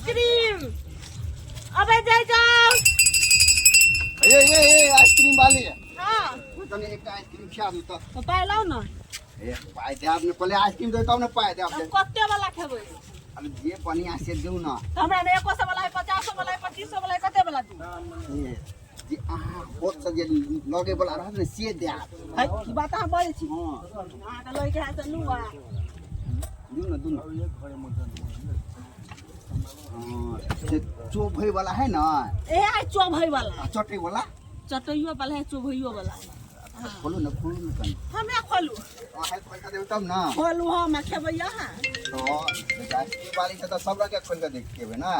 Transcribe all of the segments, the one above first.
Ice cream अबे जाय जाओ। ए ए ए, आइसक्रीम वाली। हाँ। तनी एकटा आइसक्रीम खिया दू तऽ। तो पाइ लाउ ने। ए, पाइ देब ने, पहिले आइसक्रीम दे तब ने पाइ देब। तब कते वाला खेबै? अब जे बढ़िया से दू ने। तऽ हमरा ने 100 वाला है, 50 वाला है, 25 वाला है, कते वाला दू? ए, जे अहाँ होत से जे लगे वाला रहत ने से देब। है की बात अहाँ बजै छी? हाँ। अहाँके लैके है तऽ लू आ। दू ने, दू ने। हाँ, से चोभै वाला है ना? ए आइ चोभै वाला। आ चटै वाला? चटैयो वाला है, चोभैयो वाला है। खोलू ने, खोलू ने कनी। हमरा खोलू? अहाँ खोलि कऽ देबै तब ने। खोलू हम आ खेबै अहाँ। तऽ आइसक्रीम वाली छै तऽ सब रंगके खोलि कऽ देख खेबै ने।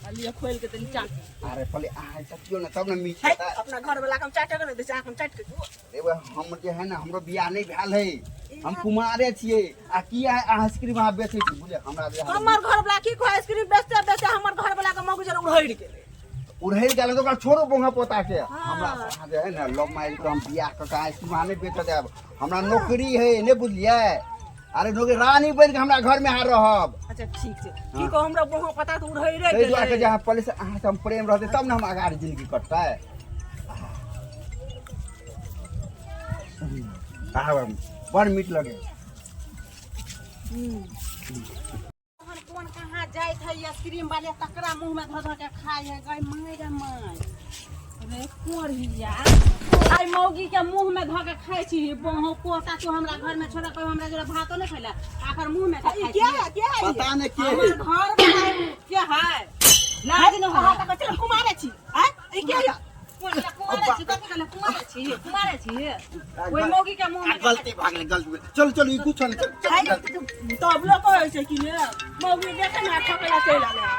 लिअ, खोलि के तनी चाट। अरे, पहिले अहाँ चटियौ ने तब ने मीठ है हेतै। अपना घर वाला के हम चाटे के नहि दै छी, अहाँके हम चाटि के दियौ? एगो हम जे है ने, हमरो बियाह नहि भेल है, हम कुमारे छियै। आ की अहाँ आइसक्रीम अहाँ बेचै छी? बुझलियै हमरा जे हमर घर वाला की कहै, आइसक्रीम बेचते बेचते हमर घर वाला के मगजर उड़हरि गेलै। उड़हरि गेल तऽ ओकरा छोड़ू बोंगा पोता के। हाँ। हमरा से अहाँ जे है ने लव मैरिज कऽ हम बियाह कऽ के आइसक्रीम अहाँ नहि बेचऽ देब। हमरा नौकरी है नहि, बुझलियै? अरे, नौकरी रानी बनि के हमरा घर में अहाँ रहब। अच्छा, ठीक छै। की कहू, हमरा बोहो पता तऽ उड़हरि ताहि दुआरे गेलै। जे अहाँ पहिले से अहाँ से हम प्रेम रहतै तब ने हम अगाड़ी जिंदगी कटतै। आब बड़ मीठ लगे। कोन कोन कहाँ जाइत है आइसक्रीम वाले, तकरा मुंह में धऽ धऽ के खाइ है। गई माय रे माय रे कोढ़िया, आइ मौगी के मुंह में धऽ के खाइ छी। बहो पोता तू हमरा घर में छोड़ा, कहियो हमरा जोरे भातो नहीं खैला, आखर मुंह में के खाइ छी। के है? पता नहीं के है। हमर घर वाला है, के है? लाज न हो त चल, कुमारे छी आय, ई के है? कुमारे छी, कथी कहले? कुमारे छी, कुमारे छी। ओहि मौगी के मुंह में गलती भऽ गेलै, गलती भऽ गेलै। चलू चलू, ई कुछो नहि, चलू, चलू, गलती। तब लोग कहै छै कि ने मौगी देखे ने ठकला चलि आले।